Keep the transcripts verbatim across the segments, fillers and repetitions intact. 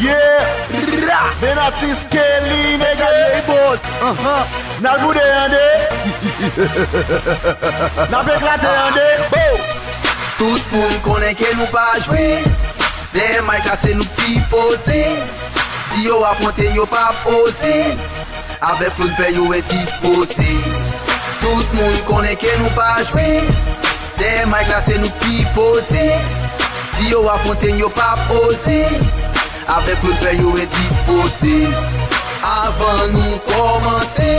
Yeah! Benatis Kelly, nèg. Salye, boss. N al boude ande. N ap eklate ande. Ho! Tout moun konnen ke nou pa jwe. Dèyè mic la se nou ki poze. Di yo afwonte n yo p ap oze. Avèk flow n fè yo endispoze. Tout moun konnen ke nou pa jwe. Dèyè mic la se nou ki poze. Di yo afwonte n yo p ap oze. Avèk flow n fè yo endispoze. Avan nou kòmanse,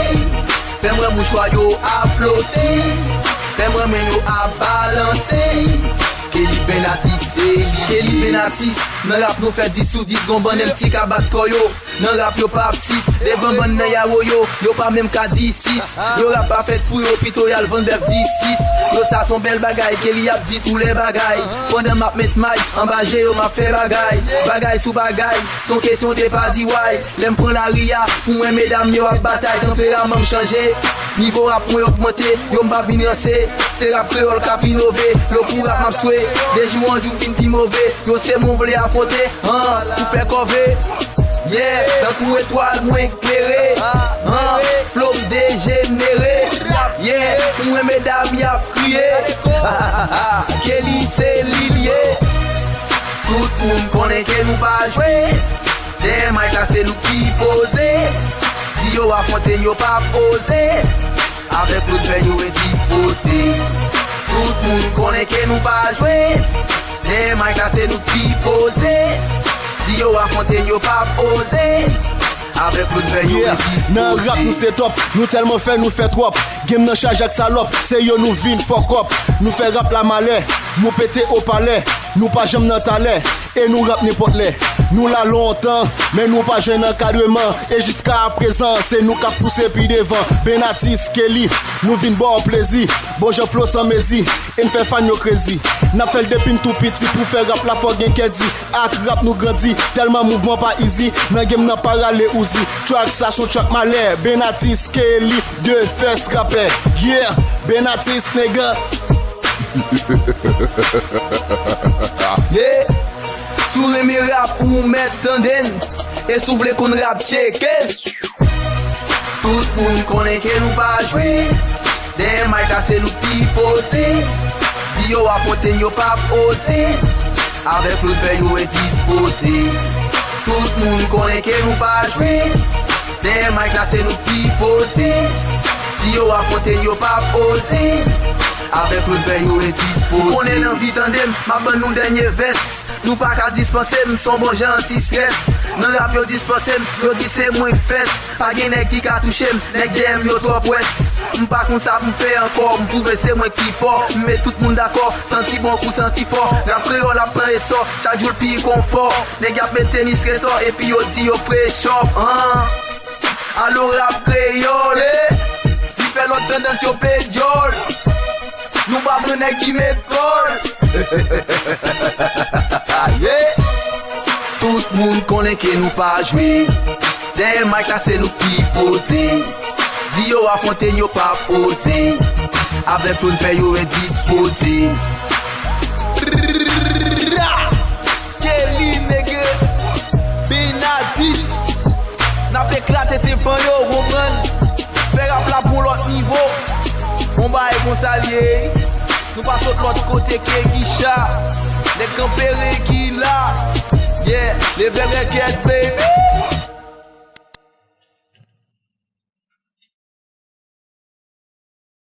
fè m wè mouchwa yo ap flote. Fè m wè men yo ap balanse. Kelly Benatis, se li. Kelly Benatis, nan rap nou fè dis sou dis, gon bann M C ka bat kò yo. Nan rap yo p ap sis, devan bann nan yawo yo, yo pa menm ka di sis. Yo rap pa fèt pou yo, pito y al vann bèf di sis. Yo sa s on bèl bagay, Kelly ap di tou lè bagay. Pandan m ap met mic, anba je yo m ap fè bagay. Bagay sou bagay, s on kesyon de pa di way. Lè m pran lari a, pou mwen medam yo ap batay, tanperaman m chanje. Nivo rap mwen ogmante, yo m pa vin ranse. Se rap kreyòl k ap inove, lo pou rap m ap swe. De jou an jou m vin pi move, yo se mwen w vle afwonte, han, pou fè kòve. Yeah, tankou etwal mwen klere, han, flow m dejenere. Yeah, pou mwen medam y ap kriye. Kelly se li l ye. Tout moun konnen ke nou pa jwe. Dèyè mic la se nou ki poze. Di yo afwonte n yo p ap oze. Avèk flow n fè yo endispoze. Tout moun konnen ke nou pa jwe. Dèyè mic la se nou ki poze. Di yo afwonte n yo p ap oze. Avèk flow n fè yo endispoze. Yeah, nan rap nou se top, nou tèlman fè nou fè twòp. Game nan chaje ak salòp, se yo nou vin fuck up. Nou fè rap la malè, nou pete opalè. Nou pa janm nan talè, e nou rap nenpòt lè. Nou la lontan, men nou pa jwenn ankadreman. E jiska aprezan, se nou k ap pouse pi devan. Benatis, Kelly, nou vin ba w plezi. Bon jan flow san mezi, e n fè fan yo krezi. N ap fè l depi n tou piti, pou fè rap la fò gen kè di. Ak rap nou grandi, tèlman mouvman pa easy. Nan game nan pa rale Uzi. Track sa s on track malè. Benatis, Kelly, de fès rapè. Yeah, Benatis, nèg. Yeah. Si w renmen rap, ou mèt tande n. E si w vle konn rap, tcheke n. Tout moun konnen ke nou pa jwe. Dèyè mic la se nou ki poze. Di yo afwonte n yo p ap oze. Avèk flow n fè yo endispoze. Tout moun konnen ke nou pa jwe. Dèyè mic la se nou ki poze. Di yo afwonte n yo p ap oze. Avèk flow n fè yo endispoze. Konnen n anvi tande m, m ap ban nou dènye vès. Nou pa ka dispanse m, s on bon jan anti-stress. Nan rap yo dispanse m, yo di se mwen k fès. Pa gen nèg ki ka touche m, nèg dèyè m yo twò pwès. M pa konn sa pou m fè ankò, m pwouve se mwen ki fò. M met tout moun dakò, santi bon kou santi fò. Rap kreyòl ap pran esò, chak jou l pi konfò. Nèg y ap met tenis resò, epi yo di yo frechòp, han. Alo rap kreyòl, eh. Li fè lòt tandans yo pè dyòl. Nou pa pran nèg ki met kòl. Yeah. Tout moun konnen ke nou pa jwe. Dèyè mic la se nou ki poze. Di yo afwonte n yo p ap oze. Avèk flow n fè yo endispoze. Kelly, nèg. Benatis. N ap eklate tyenpan yo, konprann. Fè rap la pou lòt nivo. Bon bagay konsa l ye. Nou pa sot lòt kote ke Gicha. Nèg kanpe regila. Yeah, leve rèkèt, baby.